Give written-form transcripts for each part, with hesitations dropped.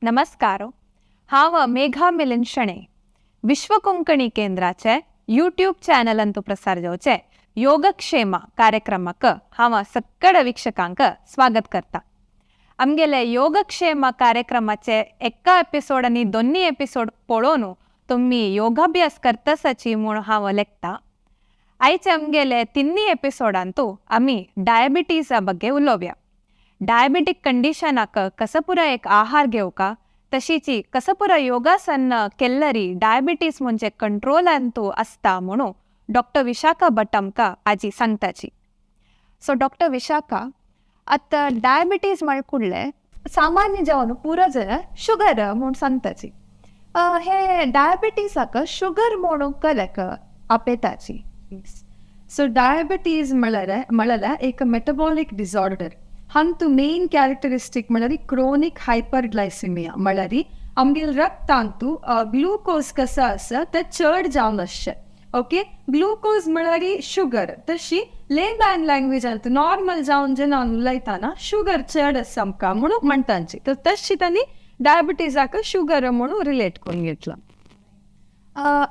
नमस्कार. हांव मेघा मिलिंद शणै. विश्व कोंकणी केंद्राचे यूट्यूब चॅनलांतु प्रसार जावचे योगक्षेम कार्यक्रमाक हांव सगळ्या वीक्षकांक स्वागत करता. आमगेले योगक्षेम कार्यक्रमाचे एका एपिसोड आनी दोन्ही एपिसोड पळोवन तुमी योगाभ्यास करतासाची म्हूण हांव लेखता. आयचे आमगेले तिन्ही एपिसोडांतु आमी डायबिटीसा ಬಗ್ಗೆ उलोवया. डायबेटीक कंडिशनाक कसो पुरा एक आहार घेवका, तशीची कसो पुरा योगासन केल्लरी डायबिटीस म्हणजे कंट्रोलांतु असता म्हणून डॉक्टर विशाखा भट आमकां आजी सांगताची. सो डॉक्टर विशाखा, आतां डायबिटीज म्हळ कुडले सामान्य जेवण पुरो जण शुगर म्हूण सांगताची. हे डायबिटीसाक शुगर म्हणून कलक आपयताची? सो डायबिटीज म्हळ्यार एक मेटाबॉलिक डिसऑर्डर. हांतू मेन कॅरेक्टरिस्टीक म्हळ्यार क्रोनीक हायपरग्लायसिमिया, म्हळ्यार आमगेले रक्तांतू ग्लुकोज कसो आसा ते चड जावन आसचें. ओके, ग्लुकोज म्हळ्यार शुगर. तशी लेमॅन लँग्वेजांत नॉर्मल जावन जेन्ना उलयतना शुगर चड आसा आमकां म्हणून म्हणटांची, तर तशी तांणी डायबिटीजाक शुगर म्हणून रिलेट करून घेतला.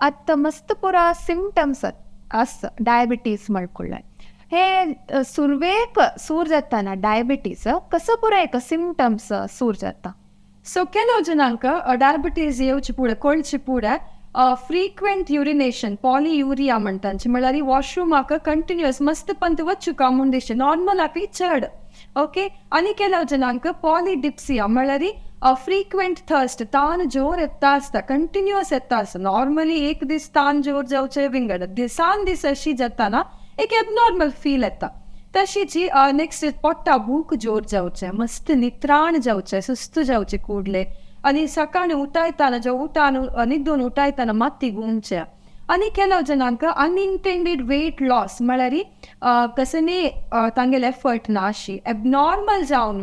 आतां मस्त पुरा सिमटम्स आस डायबिटीज म्हळकुडले. हे सुरवेक सूर जाताना डायबिटीज कसो पुरा एक सिमटम्स सूर जाता? सो ಕೆಲವು ಜನಾಂಕ डायबिटीज येवचे फुडें कळचे फुडें फ्रिक्वेंट युरिनेशन, पॉलियुरिया म्हणटांचे, म्हळ्यार वॉशरुमाक कंटिन्युअस मस्त पंत वचुका म्हूण दिसचें नॉर्मलाकय चड. ओके, आनी ಕೆಲವು जणांक पॉलिडिप्सिया, म्हळ्यार फ्रिक्वेंट थर्स्ट, तान जोर येता आसता, कंटिन्युअस येता आसता. नॉर्मली एक दीस तान जोर जावचे विंगड, दिसान दीस अशी जाताना एक एबनॉर्मल फील येता. तशीच नेक्स्ट पोट्टा भूक जोर जावचें, मस्त नित्राण जावचें, सुस्त जावचें कुडले आनी सकाळी उठायताना जो उठान न्हिदून उठायताना माती गुंचें. आनी ಕೆಲವು जणांक अनइंटेंडेड वेट लॉस, म्हळ्यार कसनी तांगेले एफर्ट ना अशी एबनॉर्मल जावन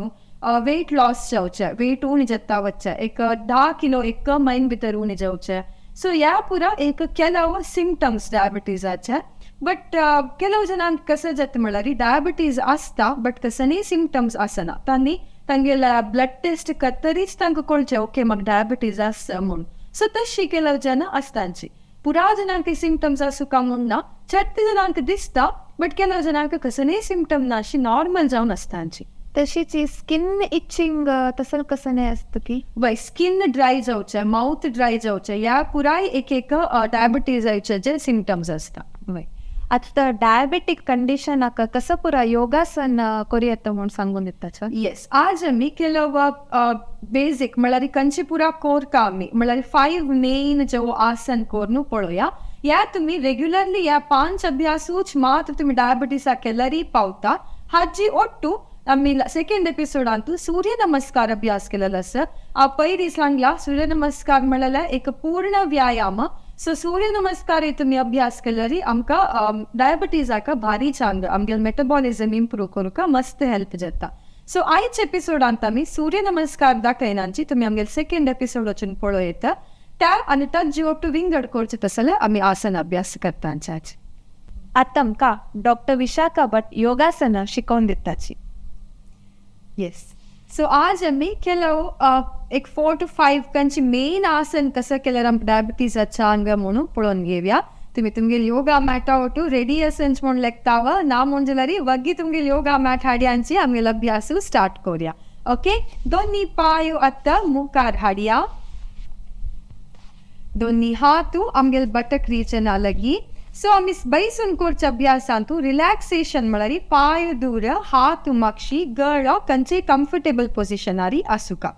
वेट लॉस जावचें, वेट उणी जाता वचचें, एक 10 किलो एक म्हयन भितर उणी जावचें. सो ह्या पुरा एक ಕೆಲವು सिमटम्स डायबिटीजाचे. बट ಕೆಲವು जणांक कसं जाता म्हळ्यार डायबिटीज आसता बट कसलीय सिमटम्स आसना. तांणी तांगेले ब्लड टेस्ट करतरीच तांकां कळचें, ओके, म्हाका डायबिटीज आसा म्हूण. सो तशी ಕೆಲವು जण आसतांची. पुरा जणांक सिमटम्स आसूं काय म्हूण ना, चडटे जणांक दिसता, बट ಕೆಲವು जणांक कसलीय सिमटम ना, अशी नॉर्मल जावन आसतांची. तशीच स्किन इचिंग तसं कसं नाही असतं की? वय, स्किन ड्राय जावचें, माउथ ड्राय जावचें, ह्या पुराय एक एक डायबिटीजाचे जे सिमटम्स आसता. वय, आतां डायबेटीक कंडिशनाक कसं पुरा योगासन करूं म्हूण सांगून दिता? येस, आज आमी ಕೆಲವು बेजीक, म्हळ्यार खंयचे पुरा कोरका आमी, म्हळ्यार फायव मेन जो आसन कोरून पळोवया. ह्या तुमी रेग्युलरली ह्या पांच अभ्यासूच मात्र तुमी डायबिटीसाक केल्यारय पावता. हाजी ಒಟ್ಟು आमी सेकंड एपिसोडांतू सूर्य नमस्कार अभ्यास केलेलो आसा. हांव पयलीं सांगला, सूर्य नमस्कार म्हळ्यार एक पूर्ण व्यायाम. सो सूर्य नमस्कार तुमी अभ्यास केल्यार आमकां डायबिटीजाक भारी चांग, आमगेले मेटाबॉलिझम इम्प्रूव करूंक मस्त हेल्प जाता. सो आयच्या एपिसोडांत आमी सूर्य नमस्कार दाखयनाची, तुमी आमगेले सेकंड एपिसोड वचून पळोवं येता त्या आनी ताजी ಒಟ್ಟು विंगड करचे तसले आमी आसन अभ्यास करता आज. आतां आमकां डॉक्टर विशाखा भट योगासना शिकोवन दिताची. येस, सो आज आमी ಕೆಲವು एक 4 टू 5 कंची मेन आसन कसं केल्यार आमकां डायबिटीजाच्या अंग म्हणून पळोवन घेवया. तुमी तुमगेले योगा मॅटा ಒಟ್ಟು रेडी आसंच म्हूण लेखताव ना म्हूण जाल्यार वग्गी तुमगेले योगा मॅट हाडयांची, आमगेलो अभ्यास स्टार्ट करूया. ओके, दोन्ही पाय आतां मुखार हाडया, दोन्ही हातू आमगेले बटक रिजना लगी. सो आमी बैसून करच्या अभ्यासांतू रिलॅक्सेशन म्हळ्यार पाय दूर, हात मागशी, गळो खंयचे कम्फर्टेबल पोजिशनारी आसुका.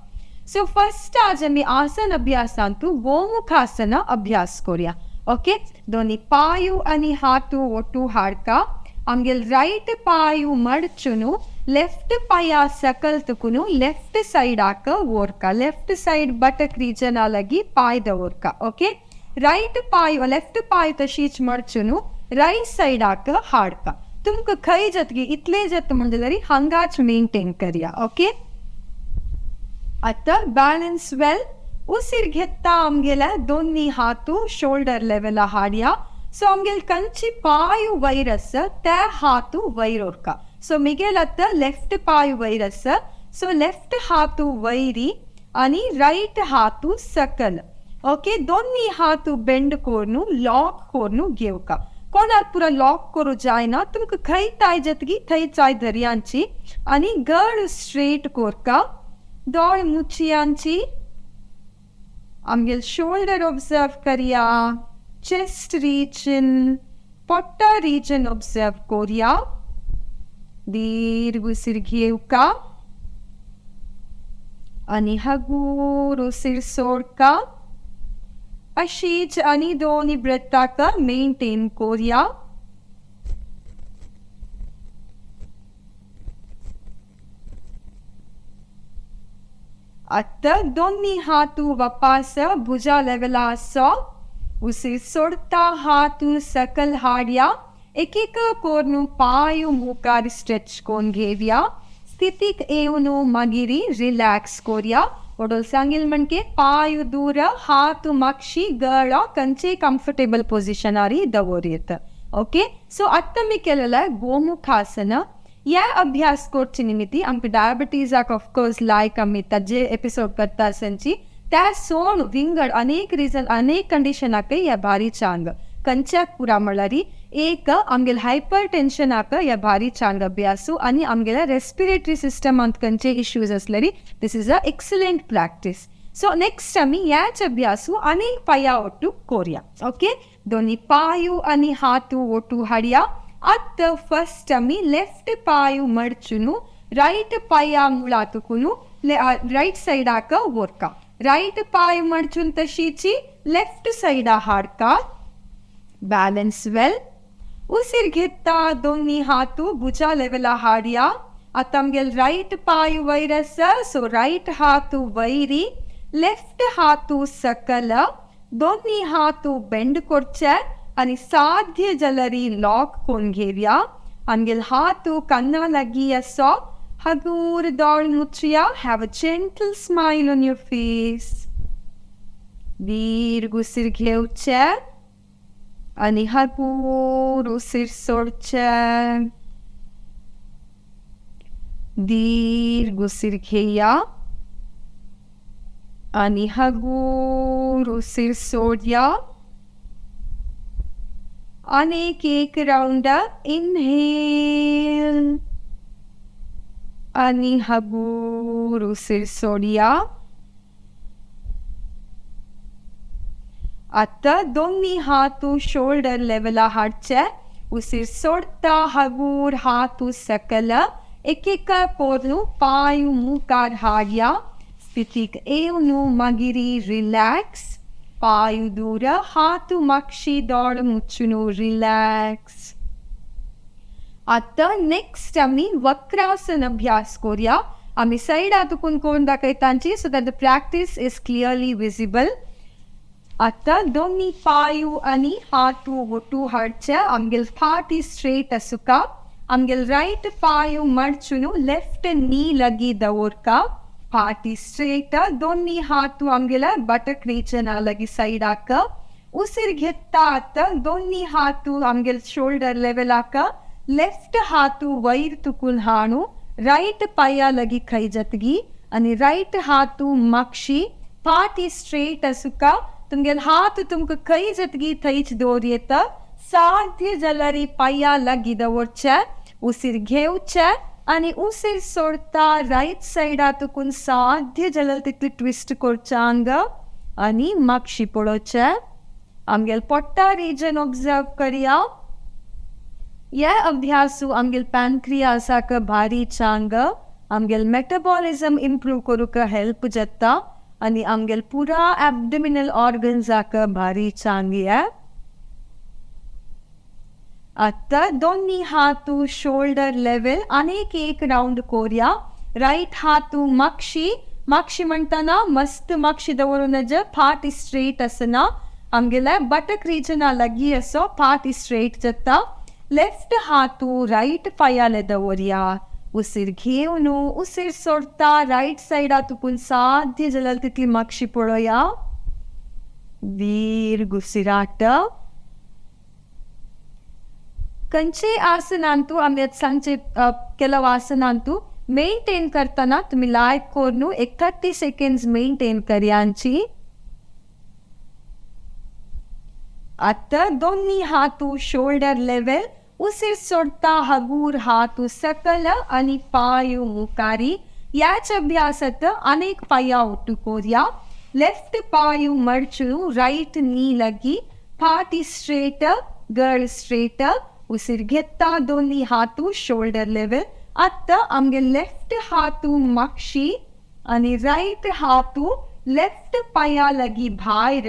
सो फर्स्ट आज आमी आसन अभ्यासांतू गोमुखासन अभ्यास करूया. ओके, दोन्ही पायू आनी हातू ಒಟ್ಟು हाडका. आमगेले रायट पायू मडचुनु लेफ्ट पाया सकल तुकुनु लेफ्ट सायडाक ओरका, लेफ्ट सायड बटक रिजना लगी पाय दवरका. ओके, रायट पाय, लेफ्ट पाय तशीच मडचुनु रायट सायडाक हाडका. तुमकां खंय जातकी इतले जाता म्हण जाल्यार हांगाच मेंटेन करया. ओके, आतां बॅलन्स वेल. उसीर घेता आमगेल्या दोन्ही हातू शोल्डर लेवला हाडया. सो आमगेले कंची पाय वयर आसा त्या हातू वयर उरका. सो मिगेल आतां लेफ्ट पाय वयर आसा, सो लेफ्ट हातू वयरी. आणि राईट हातू सकल. ओके, दोन्ही हातू बेंड करून लॉक करून घेवका. कोणाक पुरा लॉक करू जायना, तुमकां खंय ताय जातकी थंय चाय धरयांची आनी गळ स्ट्रेट कोरका. दोळ मुचयांची. आमगेल शोल्डर ऑब्जर्व करया, चेस्ट रिजन, पोट्टा रिजन ऑब्जर्व करया. दीर्घ उशीर घेवका आनी हगूर उशीर सोडका. अशीच आनी दोनी ब्रेथाक मेंटेन करया. आतां दोन्ही हातू वापास भुजा लेवला आसो. उशीर सोडता हातू सकल हाडया. एक एक करून पांय मुखार स्ट्रेच करून घेवया. स्थितीक येवन मागीर रिलॅक्स करया. वडोल सांगील म्हणके पांय दूर, हात मागशी, गळो खंयचे कम्फर्टेबल पोजिशनार दवरयत. ओके, सो आतां आमी केलेलें गोमुखासन. ह्या अभ्यास करचे निमित्ती आमकां डायबिटीजाक ऑफकोर्स लायक आमी ताजे एपिसोड करता आसनची त्या सोड विंगड अनेक रिजन अनेक कंडिशनाकय ह्या भारी चांग खंयच्याक पुरा म्हणल्यार एक आमगेले हायपर टेन्शनाक ह्या भारी चांग अभ्यासू आनी आमगेल्या रेस्पिरेटरी सिस्टमांत खंयचे इश्यूज आसल्यार this is a excellent practice. So next आमी ह्याच अभ्यासू आनी पांया ओटू करया. ओके, दोनी पांयू आनी हातू ओटू हाडया. आतां फर्स्ट आमी लेफ्ट पांय मडचून रायट पांया मुळा तुकून रायट सायडाक व्हरका. रायट पांय मडचून तशीची लेफ्ट सायडा हाडका. बॅलन्स वेल. उशीर घेता दोन्ही हातू भुजा लेवला हाडया. आतां आमगेल रायट पांय वयर आसा, सो रायट हातू वयरी, लेफ्ट हातू सकल. दोन्ही हातू बेंड करचे आनी साध्य जाल्यार लॉक करून घेवया. आमगेल हातू काना लागीं आसो. हगूर दोळ मुचया. Have a gentle smile on your face. दीर्घ उशीर घेवचे आनी हगूर उशीर सोडचे. दीर्घ उशीर घेया आनी हगूर उशीर सोडया. अनेक एक राउंड इनहेल आनी हगूर उशीर सोडया. आतां दोन्ही हातू शोल्डर लेवला हाडचे. उशीर सोडता हगूर हातू सकल. एक एक करून पांय मुखार हाडया. स्थितीक येवन मागीर रिलॅक्स. पांय दूर, हातू मागशी, दोळ मुचून रिलॅक्स. आतां नेक्स्ट आमी वक्रासन अभ्यास करया. आमी सायडा तुकून कोण दाखयतांची so that the practice is clearly visible. आतां दोन्ही पांयू आनी हातू ओटू हाडचे. आमगेल फाटी स्ट्रेट आसुका. आमगेल रायट पांय मडचून लेफ्ट नी लागीं दवरका. फाटी स्ट्रेट. दोन्ही हातू आमगेल्या बटक रिजना लागीं सायडाक. उशीर घेता आतां दोन्ही हातू आमगेल शोल्डर लेवलाक. लेफ्ट हातू वयर तुकून हाणू रायट पांया लागीं खंय जातगी आनी रायट हातू मागशी. फाटी स्ट्रेट आसुका. तुमगेल हात तुमकां खंय जातगी थंयच दवरयता. साध्य जाल्यार पांया लागीं दवरचे. उशीर घेवचे आनी उशीर सोडता रायट सायडा तुकून साध्य जाल्यार तितली ट्विस्ट करचें आंग आनी मागशी पळोवचें. आमगेल पोट्टा रिजन ऑब्जर्व करया. ह्या अभ्यासू आमगेल पॅनक्रियासाक भारी चांग आमगेल मेटाबॉलिझम इम्प्रूव करूंक हेल्प जाता आनी आमगेल पुरा एब्डोमिनल ऑर्गन्साक भारी चांग. ह्या आतां दोन्ही हातू शोल्डर लेवल आनीक एक राउंड करया. रायट हातू मागशी. मागशी म्हणटना मस्त मागशी दवरून फाटी स्ट्रेट आसना. आमगेल्या बटक रिजना लागीं असो फाटी स्ट्रेट जाता. लेफ्ट हातू रायट पांयाले दवरया. उशीर घेवन उशीर सोडता रायट सायडा तुकून साध्य जाल्यार तितली मागशी पळोवया. दीर्घ उशिराट. खंयचे आसनांतू आमी आतां सांगचे ಕೆಲವು आसनांतू मेंटेन करताना तुम्ही लायक करून एक 30 सेकंड्स मेंटेन करयांची. आता दोन्ही हातू शोल्डर लेवल उशीर सोडता हगूर हातू सकल आणि पाय मुकारी. याच अभ्यासात अनेक पाया उठू कोर्या. लेफ्ट पायु मडचू राईट नी लगी पाटी स्ट्रेट गर्ल स्ट्रेट उशीर घेता दोन्ही हातू शोल्डर लेवल. आता आमगे लेफ्ट हातू माक्षी आणि राईट हातू लेफ्ट पाया लगी भायर.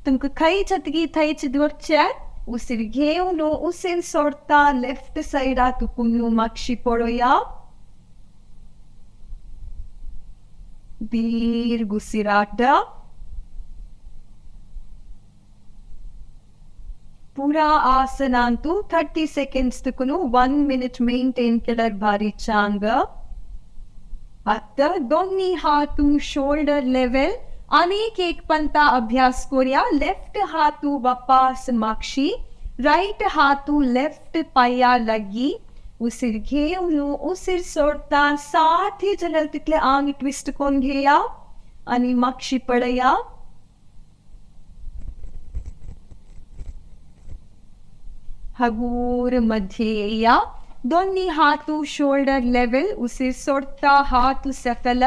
तुमकां खंय जातकी थंयच दवरचे. उशीर घेवन उशीर सोडता लेफ्ट सायडा तुकून मागशी पळोवया. दीर्घ उशिराट. पुरा आसनांतू 30 सेकंड्स तुकून 1 मिनिट मेंटेन केल्यार भारी चांग. आता दोन्ही हातू शोल्डर लेवल अनेक एक पंता अभ्यास करूया. लेफ्ट हातू वापास माक्षी राईट हातू लेफ्ट पाया लगी. उशीर घेवन उशीर सोडता साथी जाल्यार तितले आंग ट्विस्ट करून घेया आणि माक्षी पळया. हगूर मध्ये या. दोन्ही हातू शोल्डर लेवल उशीर सोडता हातू सकल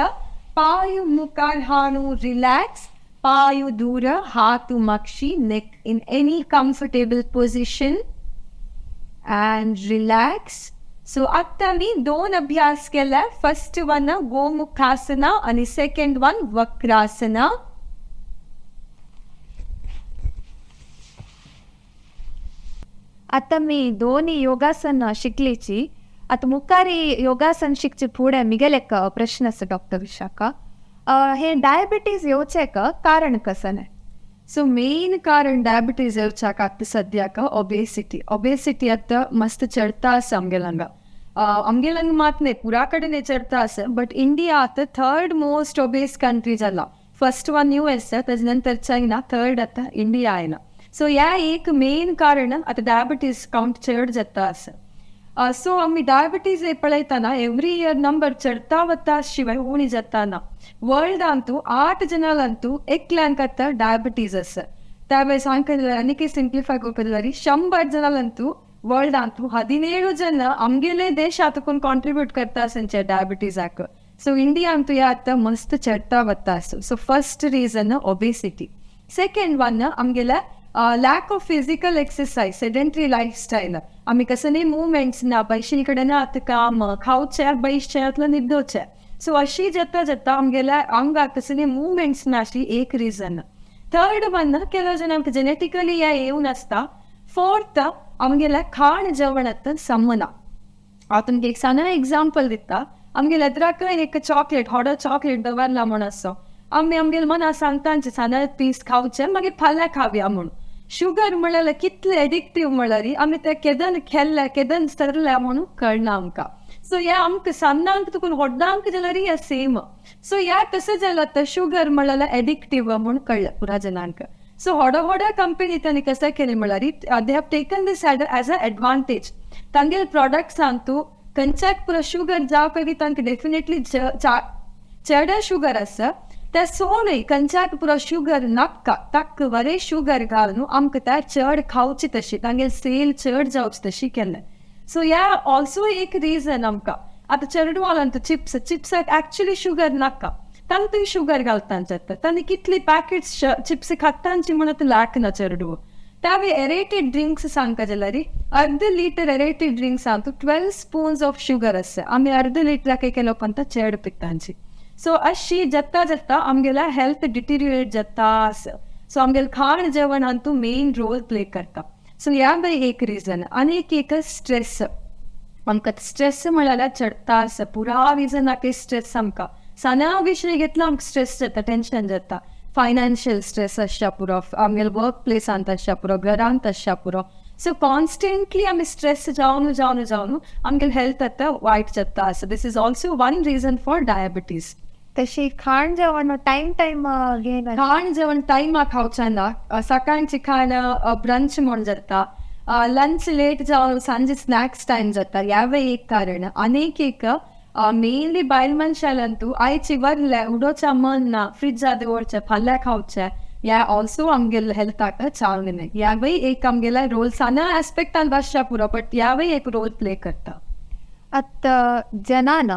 पाय मुखार हाणू रिलॅक्स पाय दूर हातू माक्षी neck in any comfortable position and relax. So आता मी दोन अभ्यास केले. फर्स्ट वन गोमुखासना आणि सेकंड वन वक्रासना. आता मी दोन्ही योगासन शिकलीची. आता मुखारी योगासन शिकचे फुडें मिगेले एक प्रश्न आसा डॉक्टर विशाखा. हे डायबिटीज येवचें कारण कसं? सो मेन कारण डायबिटीज येवच्याक आतां सद्याक ओबेसिटी. ओबेसिटी आतां मस्त चडता आसा आमगेल्या हांगा. आमगेल्या हांगा मात न्हय पुरा कडेन चडता आसा बट इंडिया आतां थर्ड मोस्ट ओबेस कंट्री जाला. फर्स्ट वन US ताजे नंतर चायना थर्ड आतां इंडिया आयला. सो ह्या एक मेन कारण आतां डायबिटीज कावंट चड जाता आसा. सो आमी डायबिटीज पळयतना एवरी इयर नंबर चडता वता शिवाय उणी जाता ना. वर्ल्डांतू 8 जणांतू एकल्यांक आतां डायबिटीज आसा. त्या वेळार सांगता जाल्यार आनीक सिंप्लिफाय करपाक जाल्यार 100 जणांतू वर्ल्डांतू 17 जण आमगेले देशांतून कॉन्ट्रिब्यूट करता आसा डायबिटीजाक. सो इंडियांतू ह्या आतां मस्त चडता वता आसा. So first reason obesity. Second one आमगेले lack of physical exercise sedentary lifestyle. आमी कसले मुवमेंट्स ना बैशी कडेन आतां काम खावचें बैसचें न्हिदोवचें. सो अशी जाता जाता आमगेल्या आंगाक कसले मुवमेंट्स ना अशी एक रिजन. थर्ड वन ಕೆಲವು ಜನ जेनेटिकली ह्या येवन आसता. फोर्थ आमगेल्या खाण जेवण आतां समना. हांव तुमकां एक सान्न एग्जाम्पल दिता. आमगेल्या एदराक एक चॉकलेट होडो चॉकलेट दवरला म्हूण आसो आमी आमगेले मना सांगता सान्न पीस खावचें मागीर फाल्यां खावया म्हूण. शुगर म्हळ्यार कितले एडिक्टीव म्हळ्यार आमी ते केदन खेल्ले केदन सरले म्हणून कळना आमकां. सो ह्या आमकां सान्नांक तुकून व्हडलांक जाल्यार ह्या सेम. सो ह्या कसं जालां आतां शुगर म्हळ्यार एडिक्टीव म्हूण कळ्ळें पुरा जणांक. सो व्हडा व्हडा कंपनी तांणी कसं केलें म्हळ्यार they have taken this as a advantage. तांगेले प्रॉडक्ट्सान तूं खंयच्याक पुरो शुगर जावपाक तांकां डेफिनेटली चड शुगर आसा त्या सोडूय खंयच्याक पुरो शुगर नाका ताक बरें शुगर घालून आमकां त्या चड खावची तशी तांगेले सेल चड जावची तशी केलें. सो ह्या ऑल्सो एक रिजन आमकां. आतां चेडवालांत चिप्स चिप्साक एक्चुली शुगर नाका तांतूय शुगर घालता जाता. तांणी कितली पॅकेट्स चिप्स खातांची म्हणून लाख ना चेडू. त्यावेळी एरेटेड ड्रिंक्स सांगता जाल्यार अर्द लिटर एरेटेड ड्रिंक्सांत 12 स्पून्स ऑफ शुगर आसा. आमी अर्द लिटराक केलो पण चड पितांची. सो अशी जाता जाता आमगेल्या हेल्थ डिटिरिएट जाता आसा. सो आमगेले खाण जेवण हातूंत मेन रोल प्ले करता. सो ह्या बाय एक रिजन. आनी एक स्ट्रेस. आमकां स्ट्रेस म्हळ्यार चडता आसा पुरा रिजनाक स्ट्रेस आमकां साना विशय घेतला आमकां स्ट्रेस जाता टेंशन जाता. फायनान्शियल स्ट्रेस आसच्या पुरो आमगेले वर्क प्लेसांत आसच्या पुरो घरांत आसच्या पुरो. सो कॉन्स्टंटली आमी स्ट्रेस जावन जावन जावन आमगेले हेल्थ आतां वायट जाता आसा. This is also one reason for diabetes. तशी खाण जेवण टायम टायम घेयना. खाण जेवण टायमाक खावचें ना. सकाळचें खाण ब्रंच म्हूण जाता लंच लेट जावन सांजे स्नॅक्स टायम जाता ह्यावय एक कारण. आनीक एक मेनली बायल मनशांतू आयची वरले उडोवच्या मन ना फ्रिजात दवरचे फाल्यां खावचे या ऑल्सो आमगेले हेल्थाक चांग न्ही. ह्यावय एक आमगेले रोल साना आस्पेक्टान वाचच्या पुरो बट ह्यावय एक रोल प्ले करता. आतां जनान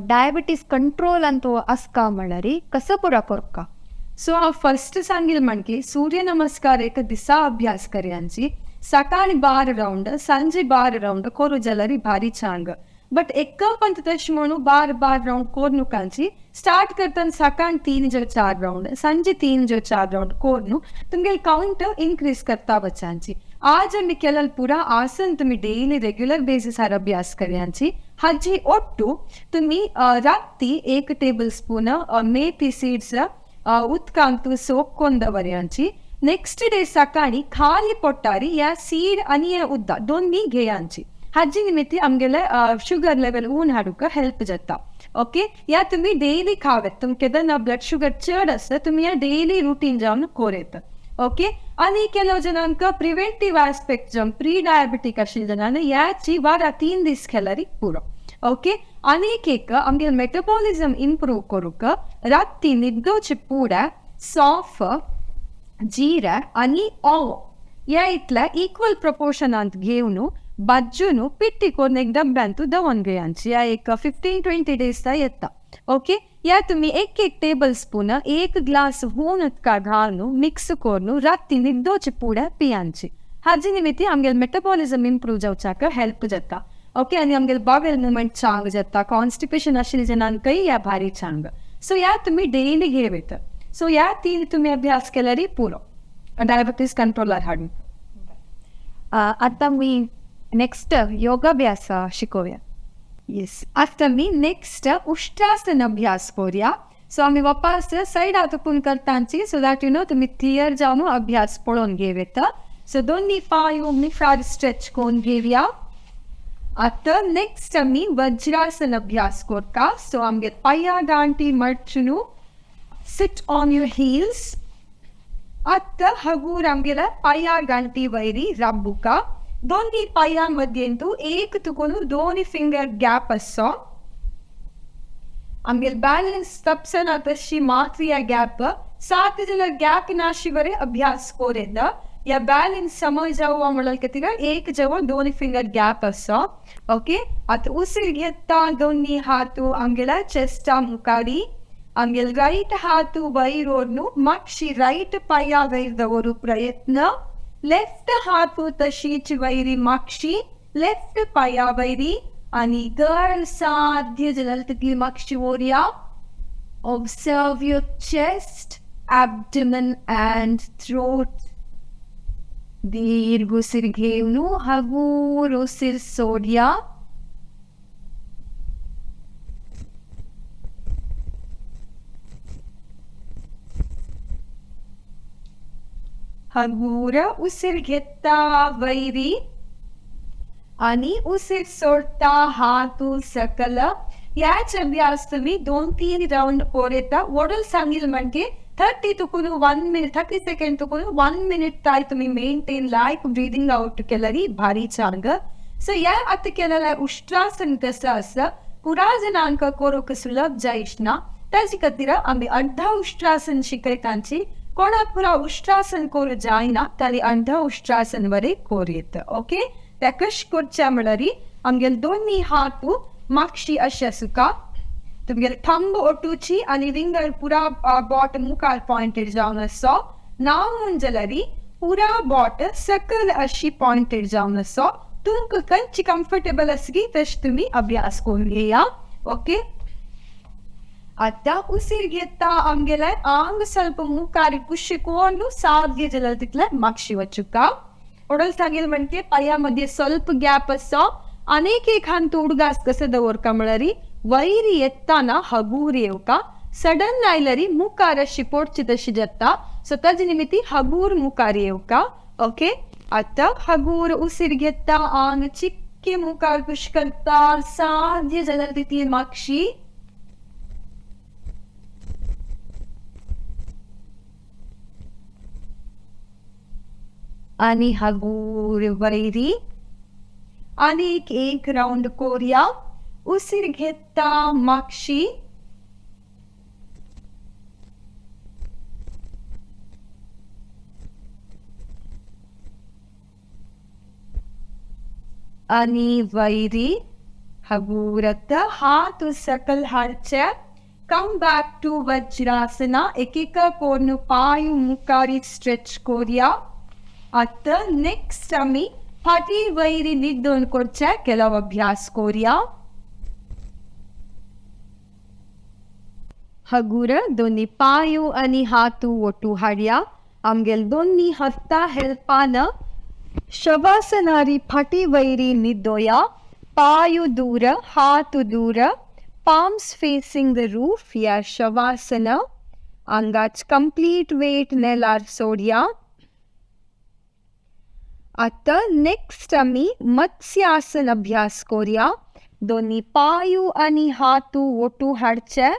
डायबिटीस कंट्रोल अंतू आसका म्हणल्यार कसो पुरो करका? सो हांव फर्स्ट सांगील म्हणकी सूर्य नमस्कार एक दिसा अभ्यास करयांची सकाळी 12 रावंड सांजे 12 रावंड करू जाल्यार भारी चांग. बट एक पंत तशें म्हणून 12 रावंड करू कांची स्टार्ट करतना सकाळ 3 जो 4 रावंड सांजे 3 जो 4 रावंड करून तुमगेले काउंट इन्क्रीज करता वचांची. आज आमी केलें पुरा आसन तुमी डेली रेग्युलर बेसिसार अभ्यास करयांची. हाजी ಒಟ್ಟು तुमी राती 1 टेबल स्पून मेथी सीड्स उदकांत सोक करून दवरयांची. नेक्स्ट डे सकाळी खाली पोटारी ह्या सीड आनी ह्या उदक दोन्ही घेयांची. हाजी निमित्ती आमगेले शुगर लेवल ऊन हाडूंक हेल्प जाता. ओके, ह्या तुमी डेली खावेत तुमकां केन्ना ब्लड शुगर चड आसता तुमी ह्या डेली रुटीन जावन कोरेत. ओके, आनी ಕೆಲವು जनांक प्रिवेंटीव आस्पेक्ट जावन प्री डायबिटीक आशिल्ल्या जणांक ह्याची वारा 3 दीस केल्यार पुरो. ओके, आनी एक आमगेले मेटाबॉलिझम इम्प्रूव करूंक राती न्हिदोवचे पुड्या सॉफ जिरा आनी ओवो ह्या इतल्या इक्वल प्रपोर्शनांत घेवन भाजून पिट्टी करून एक डब्यांत दवरून घेयांची. ह्या एक 15-20 डेज येता. ओके, ह्या तुमी 1 टेबल स्पून 1 ग्लास हून उदका घालून मिक्स करून राती न्हिदोवचे पुड्या पियांची. हाजी निमित्ती आमगेले मेटाबॉलिझम इम्प्रूव जावच्याक हेल्प जाता. ओके, आनी आमगेले बावेल मुवमेंट चांग जाता. कॉन्स्टिपेशन आशिल्ल्या जणांकय ह्या भारी चांग. सो ह्या तुमी डेली घेवेत. सो ह्या 3 तुमी अभ्यास केल्यार पुरो डायबिटीज कंट्रोलार हाडून. आतां मी नेक्स्ट योगाभ्यास शिकोवया. येस, आतां मी नेक्स्ट उष्ट्रासन अभ्यास करूया. सो आमी वापस सायडा तुकून करतांची सो that you know तुमी क्लियर जावन अभ्यास पळोवन घेवेत. सो दोन्ही पांय मुखार स्ट्रेच करून घेवया. आतां नेक्स्ट आमी वज्रासन अभ्यास करता. सो आमगे पांया गांठी मडचून सिट ऑन your heels. आतां हगूर आमगेल्या पांया गांठी वयरी राबुका. दोन्ही पांया मध्येंतू एक तुकून 2 फिंगर गॅप आसो. आमगेले बॅलन्स तपसना तशी मात्र ह्या गॅप 7 जाल्यार गॅप नाशी बरें अभ्यास करें. ह्या बॅलन्स समज जावं म्हणल्यार खातीर एक जवळ 2 फिंगर गॅप आसो. ओके, आतां उसीर घेता दोन्ही हात आमगेल्या चेस्टा मुखारी. आमगेले रायट हात वयर व्हरून मातशी रायट पांया वयर दवरूं प्रयत्न. लेफ्ट हात तशीच वयरी मागशी लेफ्ट पांया वयरी आनी गळ साध्य जाल्यार तितली मागशी व्हरया. Observe your chest, abdomen and throat. दीर्घ उशीर घेवन हगूर उशीर सोडया. हगूर उशीर घेता वयरी आनी उशीर सोडता हात सकल. ह्याच अभ्यास तुमी 2-3 रावंड कोरेता. वडल सांगील म्हणजे 30 तुकून 1 मिनिट 30 सेकंड तुकून 1 मिनिट ताय तुमी मेंटेन लायक ब्रिदिंग आउट केल्यार भारी चांग. सो ह्या आतां केलेल्या उष्ट्रासन कसं आसा पुरा जणांक करूंक सुलभ जायच ना ताजे खातीर आमी अर्धा उष्ट्रासन शिकयतांची. कोणाक पुरा उष्ट्रासन करूं जायना ताणी अर्धा उष्ट्रासन वरी कोरयेत. ओके, त्या कशें करचें म्हणल्यार आमगेले दोन्ही हात मागशी अशें सुका तुमगेले थंब ओटूची आनी रिंगर पुरा बोट मुखार पॉयंटेड जावन आसो. ना म्हूण जाल्यार पुरा बोट सकयल अशी पॉयंटेड जावन आसो. तुमकां खंयची कम्फर्टेबल आसली तशें तुमी अभ्यास करून घेया. ओके, आतां उसीर घेता आमगेले आंग ಸ್ವಲ್ಪ मुखार कुशी करून साध्य जाल्यार तितलें मागशी वचुका. ओडल सांगील म्हणजे पांया ಸ್ವಲ್ಪ गॅप आसो. आनीक एक हांत उडगास कसो दवरका म्हळ्यार वयर येताना हगूर येवका. सडन आयल्यार मुखार अशी पोडची तशी जाता. सो ताजे निमित्ती हगूर मुखार येवका. ओके, आतां हगूर उसीर घेता आंग चिक्के मुखार पुश करता साध्य जाल्यार तितली मागशी. आनी हगूर वयरी. आनीक एक रावंड कोरया. उसीर घेता मागशी आनी वैरी हगूरत हात सकल हाडचे. Come back two वज्रासना. एकेका कोर्न पाय मुखारी स्ट्रेच कोरया. आतां नेक्स्ट आमी फाटी वैरी न्हिदून करचे केलो अभ्यास कोरया. हगूर दोनी पायो आनी हातू ओटू हाडया. आमगेल दोनी हत्ता हेल्पान शवासनारी फाटी वैरी न्हिदोया. पायो दूर हात दूर, पाम्स फेसिंग the roof या शवासन. आंगाच कंप्लीट वेट नेलार सोडया. आतां नेक्स्ट आमी मत्स्यासन अभ्यास कोरया. दोनी पायो आनी हातू ओटू हाडचे.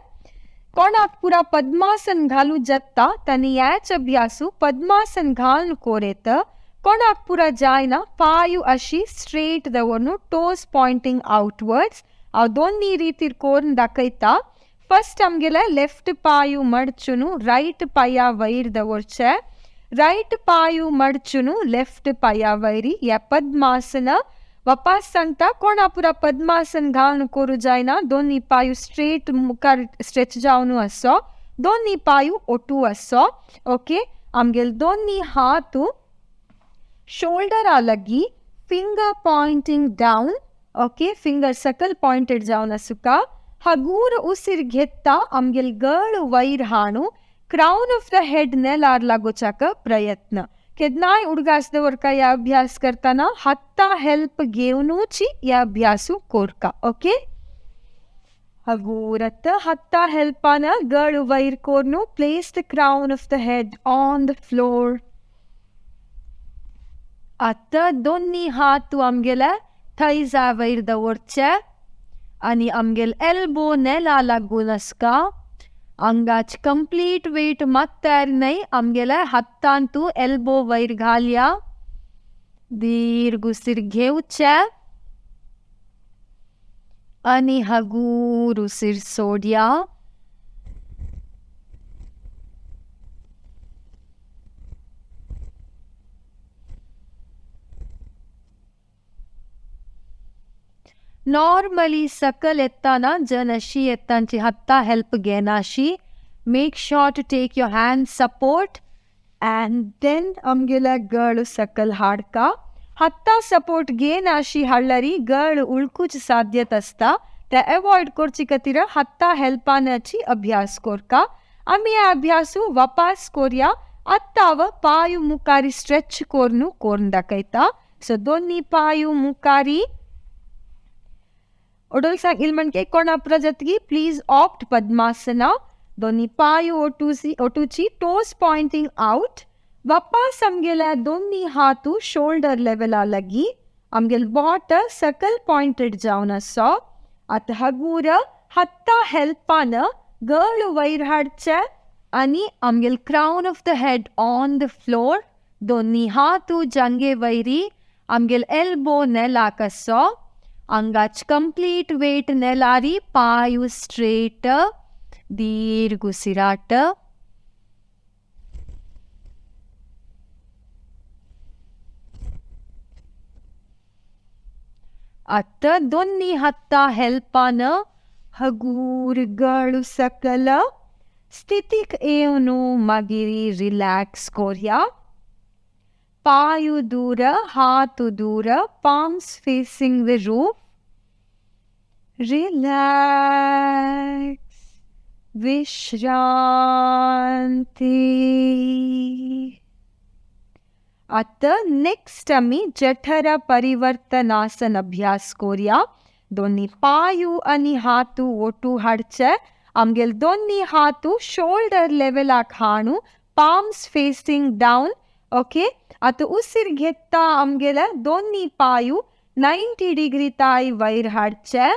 कोणाक पुरा पद्मासन घालू जाता तांणी ह्याच अभ्यासू पद्मासन घालून कोरेत. कोणाक पुरा जायना पायो अशी स्ट्रेट दवरून टोज पॉयंटींग आउटवर्ड्स. हांव दोनी रितीर कोरून दाखयता. फर्स्ट आमगेले लेफ्ट पायो मडचून रायट पाया वयर दवरचे. रायट पायो मडचून लेफ्ट पाया वयरी ह्या पद्मासन. वापास सांगता कोणा पुरा पद्मासन घालून करूं जायना दोनी पायो स्ट्रेट मुखार स्ट्रेच जावन आसो, दोनी पायो ओटू आसो. ओके, आमगेले दोनी हात शोल्डरा लागीं, finger pointing down. Okay, finger सकल पॉयंटेड जावन आसुका. हगूर उसीर घेता आमगेल गळ वयर हाणू क्राउन ऑफ the head नेलार लागोवच्याक प्रयत्न. केन्नाय उडगास दवरका ह्या अभ्यास करतना हाता हेल्प घेवनूच ह्या अभ्यासू कोरका. ओके, हगूरत हाता हेल्पान गळ वयर कोरनू place the crown of the head on the floor. आतां दोनी हात आमगेले थैजा वयर दवरचे आनी आमगेले एल्बो नेला लागून आसका. आंगाच कंप्लीट वेट मात्तार न्हय आमगेले हातांतू एल्बो वयर घालया. दीर्घ उसीर घेवचे आनी हगूर उसीर सोडया. नॉर्मली सकल येताना जन अशी येतांची हत्ता help घेनाशी. Make sure to take your hand support and then आमगेले गळ सकल हाडका. हत्ता सपोर्ट घेनाशी हाडल्यारी गळ उळकूच साध्यत आसता, ते एवॉयड करचे खातीर हत्ता हेल्पानाची अभ्यास कोरका. आमी ह्या अभ्यासू वापास कोरया. आतां हांव पांय मुखारी स्ट्रेच कोरून कोरून दाखयता. सो दोनी पांय मुखारी ओडोल इल म्हणके कोणा प्रजतगी प्लीज ऑप्ट पद्मासना. दोनी पांय ओटूची टोज पॉयंटींग आउट. वापास आमगेल्या दोनी हातू शोल्डर लेवला लागीं, आमगेल बोट सकल पॉयंटेड जावन आसो. आतां हगूर हाता हेल्पान गळ वयर हाडचे आनी आमगेल crown of the head on the floor. दोनी हातू जांगे वयरी, आमगेल एल्बो नेलाक आसो. आंगाच कंप्लीट वेट नेलारी, पांय स्ट्रेट, दीर्घ उसिराट. आतां दोनी हाता हेल्पान हगूर गळ सकल स्थितीक येवन मागीर रिलॅक्स कोरया. पांय दूर हात दूर, palms facing the roof. Relax, विश्रांती. आतां नेक्स्ट आमी जठर परिवर्तनासन अभ्यास कोरया. दोनी पांय आनी हातू ओटू हाडचे. आमगेल दोनी हातू shoulder लेवलाक हाणू, palms facing down. Okay, आतां उसीर घेता आमगेले दोनी पांय 90 डिग्री ताय वयर हाडचे.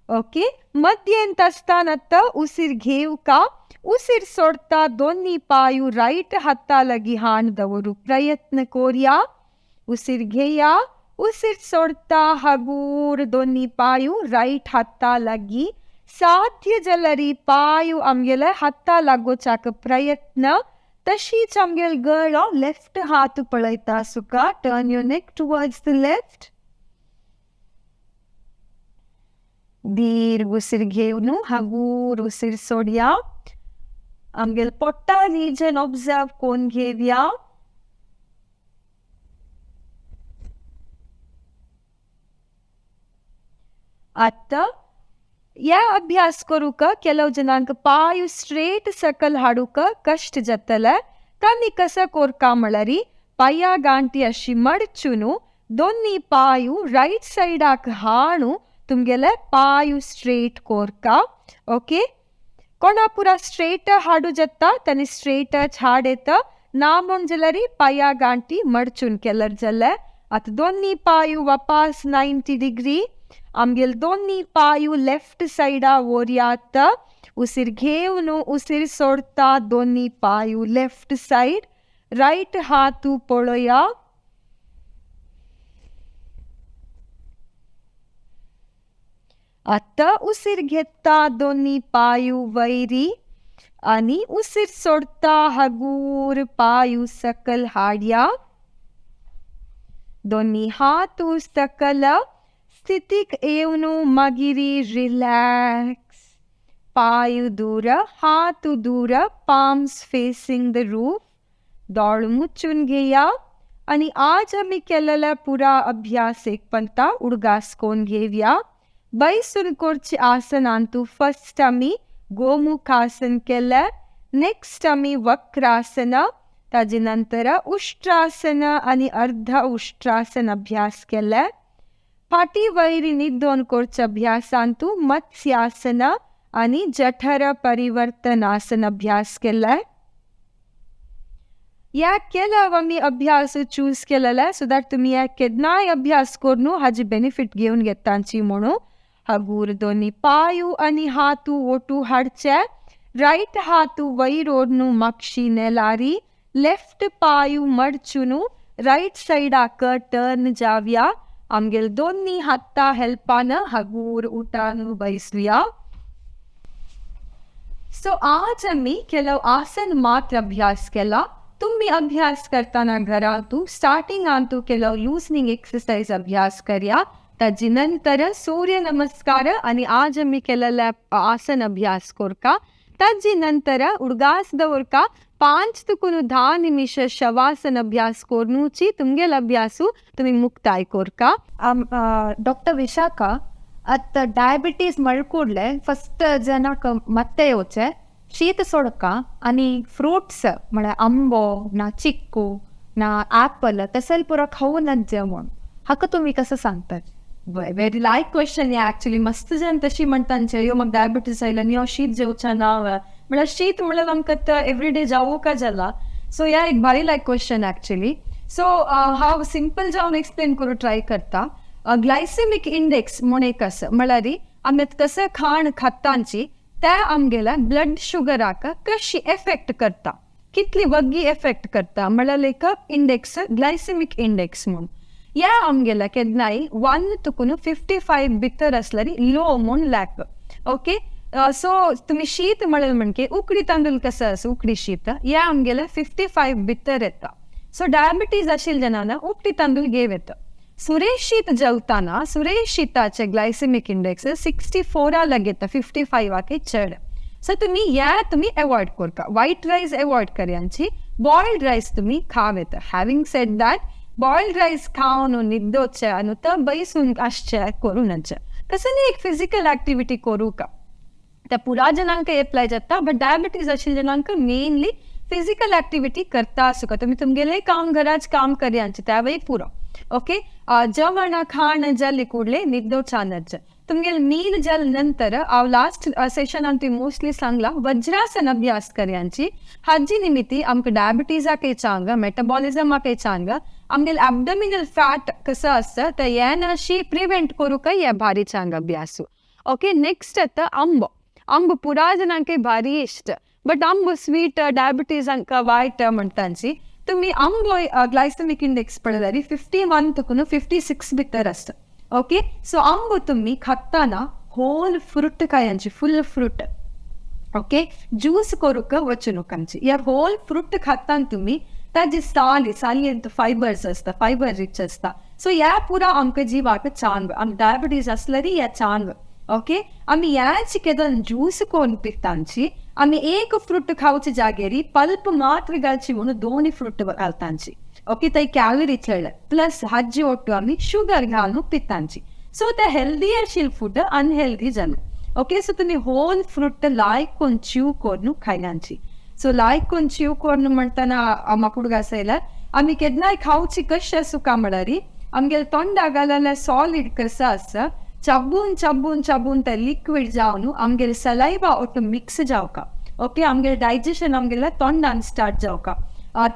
ओके, मध्यंत आसतना आतां उसीर घेवका. उसीर सोडता दोनी पांय रायट हाता लागीं हाण दवरू प्रयत्न कोरया. उसीर घेया, उसीर सोडता हगूर दोन्ही पायू राईट हाता लागी साध्य जाल्यार पायू आमगेले हाता लागोवच्याक प्रयत्न तशीच आमगेल गळो लेफ्ट हात पळयता सुका. Turn your neck towards the left. दीर्घ उसीर घेवन हगूर उसीर सोडया. आमगेल पोट्टा रिजन ऑब्जर्व कोन घेवया. आतां ह्या अभ्यास करूंक ಕೆಲವು जनांक पांय स्ट्रेट सकल हाडूंक कश्ट जातले. तांणी कसो कोरका म्हळ्यार पांया गांठी अशी मडचून दोन्ही पांय रायट सायडाक हाणू तुमगेले पांय स्ट्रेट कोरका. ओके, कोणा पुरा स्ट्रेट हाडू जाता तांणी स्ट्रेटच हाड येता ना म्हूण जाल्यार पांया गांठी मडचून केल्यार जालें. आतां दोन्ही पांय वापास 90 डिग्री. आमगेल दोन्ही पांय लेफ्ट सायडा वोरयात. उसीर घेवन उसीर सोडता दोन्ही पांय लेफ्ट सायड. रायट हात पळया. आतां उसीर घेता दोन्ही पांय वयरी आनी उसीर सोडता हगूर पांय सकल हाडया. दोन्ही हात सकल स्थितीक येवन मागीर रिलॅक्स. पांय दूर हात दूर पाम्स फेसिंग the roof. दोळ मुचून घेया आनी आज आमी केलेला पुरा अभ्यास एक पंता उडगास कोन घेवया. बैसून करचे आसनांतू फर्स्ट आमी गोमुखासन केलें, नेक्स्ट आमी वक्रासन, ताजे नंतर उष्ट्रासन आनी अर्ध उष्ट्रासन अभ्यास केले. फाटी वयर न्हिदोन करचे अभ्यासांतू मत्स्यासन आनी जठर परिवर्तनासन अभ्यास केले. ह्या केल्याव आमी अभ्यास चूज केलेले सो that तुमी ह्या केन्नाय अभ्यास करून हाजी बेनिफीट घेवन घेतांची म्हणून. हगूर दोन्ही पांय आनी हात ओटू हाडचे. रायट हात वयर ओडनू मागशी नेलारी. लेफ्ट पांय मडचून रायट सायडाक टर्न जावया. आमगेल दोन्ही हाता हेल्पान हगूर उठान बैसुया. सो आज आमी ಕೆಲವು आसन मात्र अभ्यास केला. तुम्ही अभ्यास करताना घरांतू स्टार्टिंगांतू ಕೆಲವು लूजनिंग एक्सरसाइज अभ्यास करया. ताजे नंतर सूर्य नमस्कार आनी आज आमी केलेले आसन अभ्यास करका. ताजे नंतर उडगास दवरका 5 तुकून 10 निमिष शवासन अभ्यास करूची तुमगेल अभ्यासू तुम्ही मुक्ताय करका. डॉक्टर विशाखा, ಅತ್ತ ಡಯಾಬಿಟೀಸ್ ಮಳ್ಕೂಡ್ಲೆ ಫಸ್ಟ್ ಜನಕ್ಕೆ ಮತ್ತೆ ಯೋಚೆ ಶೀತ सोडका आणि फ्रुट्स म्हळ्यार आंबो ना चिक्कू ना ॲपल तसेल पुरा खाऊ नज्जे म्हूण हाका तुमी कसं सांगतात? वेरी लायक क्वेश्चन हे ॲक्च्युली. मस्त जण तशी म्हणटांचे यो म्हाका डायबिटीज आयला न्ही हांव शीत जेवचा ना. म्हळ्यार शीत म्हळ्यार आमकां एवरीडे जावो का जाला. सो ह्या एक भारी लायक क्वेश्चन ॲक्च्युली. सो हांव सिंपल जावन एक्सप्लेन करूं ट्राय करता. ग्लायसेमीक इंडेक्स म्हूण एक आसा म्हळ्यार आमी आतां कसं खाण खातांची ते आमगेल्या ब्लड शुगराक कशी एफेक्ट करता, कितली वग्गी एफेक्ट करता म्हळ्यार एक इंडेक्स ग्लायसेमीक इंडेक्स म्हूण. ह्या आमगेल्या केन्नाय 1 तुकून 55 भितर आसल्यार लो म्हूण लॅक. ओके, सो तुमी शीत म्हळें म्हणके उकडी तांदूळ कसो आसा उकडी शीत ह्या आमगेल्या 55 भितर येता. सो डायबिटीज आशिल्ल्या जनांक उकडी तांदूळ घेव येता. सुरेश शीत जेवताना सुरेश शीताचे ग्लायसेमीक इंडेक्स 64 लागेता 55 चड. सो तुमी ह्या तुमी एवॉयड करता. व्हायट रायस एवॉयड करयांची, बॉयल्ड रायस तुमी खाव येता. Having said that boiled rice खावन न्हिदोचे आनी तो बैसून आसचे करूं नजे. कसली एक फिजिकल एक्टिविटी करूं का त्या पुरा जणांक एप्लाय जाता, बट डायबिटीज आशिल्ल्या जणांक मेनली फिजिकल एक्टिविटी करता आसूं तुमी तुमगेलें काम घराच काम करयांचे त्यावेळी पुरो. ओके, जेवण खाण जाले कुडले न्हिदोचा नज. तुमगेले मील जाले नंतर हांव लास्ट सेशनान तुवें मोस्टली सांगला वज्रासन अभ्यास करयांची. हाजी निमित्ती आमकां डायबिटीजाकय चांग, मेटाबॉलिजमाकय चांग, आमगेले एबडोमिनल फॅट कसो आसता ते येनाशी प्रिवेंट करूंकय हे भारी चांग अभ्यास. ओके, नेक्स्ट आतां आंबो. आंबो पुरा जणांकय भारी इश्ट, बट आंबो स्वीट डायबिटीजांक वायट म्हणटांची. तुम्ही आंबो ग्लायसेमिक इंडेक्स पळयल्यार 51 तुकून 56 भितर आसता. ओके, सो आंबो तुम्ही खाताना होल फ्रूट खायांची, फुल फ्रूट. ओके, ज्यूस करूक वचू नकांची. या होल फ्रूट खाताना तुम्ही ताजी साली साली फायबर्स असता, फायबर रिच असता. सो ह्या पुरा आमकां जिवाक चांग, आमकां डायबिटीज आसल्यार ह्या चांग. ओके, आमी ह्याच केदन ज्यूस करून पितांची, आमी एक फ्रूट खावचे जागेरी पल्प मात्र घालची म्हणून दोन फ्रूट घालतांची. ओके, थंय कॅलरी चड प्लस हाजी ಒಟ್ಟು आमी शुगर घालून पितांची. सो ते हेल्दी आशिल्लें फूड अनहेल्दी जालें. ओके, सो तुमी होल फ्रूट लायक करून च्यू करून खायनाची. सो लायक करून च्यू करून म्हणटना म्हाका उडगास आयला आमी केन्नाय खावची कशें सुका म्हळ्यार आमगेले तोंडा घालल्यार सॉलीड कसो आसा चबून चबून चबून ते लिक्वीड जावन आमगेले सलायवा ಒಟ್ಟು मिक्स जावका. ओके, आमगेले डायजेशन आमगेले तोंडान स्टार्ट जावका.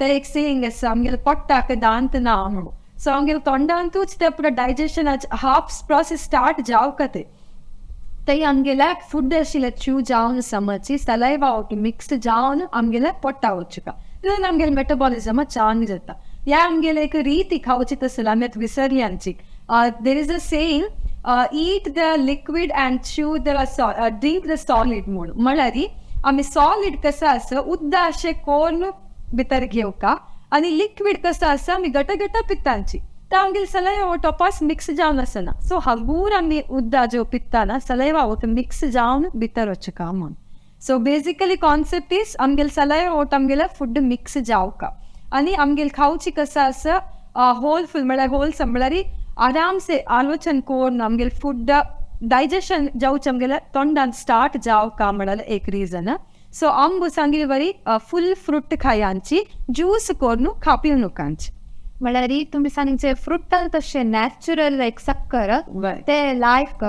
ते एक सेइंग आसा आमगेले पोट्टाक दांत ना म्हणून. सो आमगेले तोंडांतूच ते पुरो डायजेशन हाफ प्रोसेस स्टार्ट जावका. ते थंय आमगेल्या फूड आशिल्लें च्यू जावन समजची सलायवा ಒಟ್ಟು मिक्स जावन आमगेले पोट्टा वचुका. तितून आमगेले मेटाबॉलिजम चांग जाता. ह्या आमगेले एक रीती खावची तसली आमी आतां विसरली आमची. There is a saying, eat the liquid and chew the drink the solid म्हणून. म्हळ्यार आमी सॉलीड कसो आसा उद्दा अशें कोन्न भितर घेवका आनी लिक्वीड कसो आसा आमी घट घट पितांची. ते आमगेले सलायवा टोपास मिक्स जावन आसना. सो हगूर आमी उद्दा ज्यो पिताना सलायवा वोट मिक्स जावन भितर वचका म्हणून. सो बेसिकली कॉन्सेप्ट is आमगेले सलायवा वोट आमगेले फूड मिक्स जावका आनी आमगेले खावची कसो आसा होल फूल म्हळ्यार होल म्हळ्यार आरामसे आलोचन करून आमगेले फूड डायजेशन जावचें आमगेले तोंडान स्टार्ट जावका म्हळ्यार एक रिजन. सो आंबो सांगिल्ले वरी फुल फ्रूट खायांची, ज्यूस करून खापी नकांची. म्हळ्यार तुमी सांगचे फ्रुटान तशें नॅचरल एक साकर ते लायक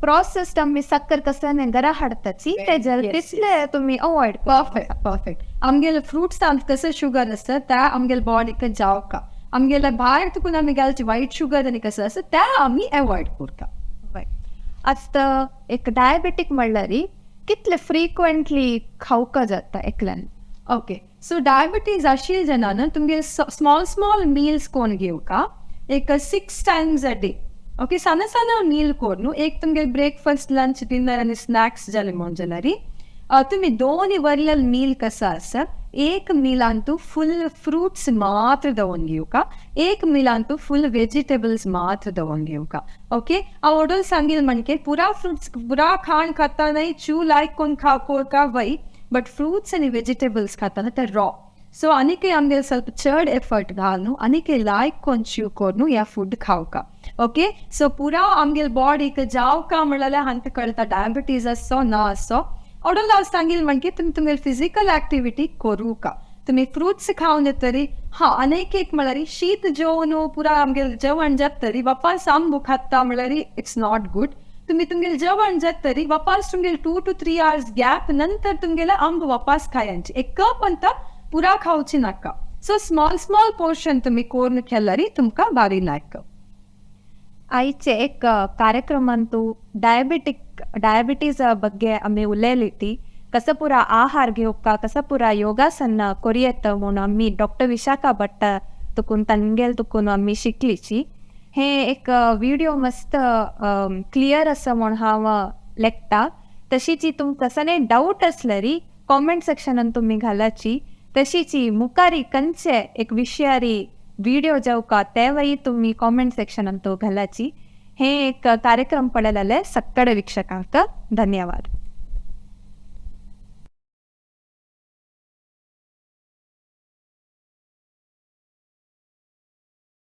प्रोसेस्ड आमी साकर कसल्यान घरा हाडटाची ते जर तितले तुमी अवॉयड. Perfect perfect. आमगेले फ्रुट्सान कसं शुगर आसता त्या आमगेले बॉडीक जावका. आमगेले भायर तुकून आमी घालची व्हायट शुगर आनी कसं आसता त्या आमी अवॉयड करता. आतां एक डायबेटीक म्हणल्यार कितले फ्रिक्वेंटली खावका जाता एकल्यान? ओके, सो डायबिटीज आशिल्ले जेन्ना न्हू तुमगे स्मॉल स्मॉल मिल्स कोण घेवका एक 6 टायम्स अ डे. ओके, साना साना मील कोर न्हू एक तुमगे ब्रेकफास्ट लंच डिनर आनी स्नॅक्स जाले म्हणून जाल्यार तुमी दोन वरले मील कसो आसा एक मिलान तूं फुल फ्रुट्स मात्र दवरून घेवका, एक मिलान तूं फुल वेजिटेबल्स मात्र दवरून घेवका. ओके, हांव ओडोल सांगील म्हणजे पुरा फ्रुट्स पुरा खाण खाता न्हय च्यू लायक कोण खा कोरका वय, बट फ्रुट्स आनी वेजिटेबल्स खाताना ते रॉ. सो आनीकय आमगेले ಸ್ವಲ್ಪ चड एफर्ट घाल न्हू आनीकय लायक कोण च्यू कोर न्हू ह्या फूड खावका. ओके, सो पुरा आमगेले बॉडीक जावका म्हणल्यार हांकां कळटा डायबिटीज आसो ना आसो. ओडोल हांव सांगील म्हणजे तुमी तुमगेले फिजिकल एक्टिविटी करूका, तुमी फ्रुट्स खावन येतरी. हा, आनीक एक म्हळ्यार शीत जेवन पुरा आमगेले जेवण जातरी वापास आंबो खाता म्हळ्यार it's not good. तुमी तुमगेले जेवण जातरी वापास तुमगेले 2 to 3 hours gap नंतर तुमगेले आंबो वापास खायांची, एक कप अंत पुरा खावची नाका. सो स्मॉल स्मॉल पोर्शन तुमी कोरून केल्यार तुमकां बारी लायक. आयचे एक कार्यक्रमांतू ಡಯಾಬಿಟೀಸ್ ಬಗ್ಗೆ ಆಮಿ ಉಲ್ಲೇಲಿತಿ ಕಸ ಪೂರ ಆಹಾರ घेवका ಕಸ ಪೂರ ಯೋಗಾಸನ ಕೊರಿಯತ್ತ म्हणून आमी डॉक्टर विशाखा भट्ट तुकून तांगेल तुकून आमी शिकलीची. हे एक विडियो मस्त क्लियर आसा म्हूण हांव लेखता. तशीच तुमकां कसले डावट आसल्यार कॉमेंट सेक्शनान तुमी घालाची. तशीच मुखारी खंयचे एक विशयारी विडियो जावका तेवय तुमी कॉमेंट सेक्शनान तो घालाची. हे एक कार्यक्रम पळयलेले सक्कड वीक्षकांक धन्यवाद.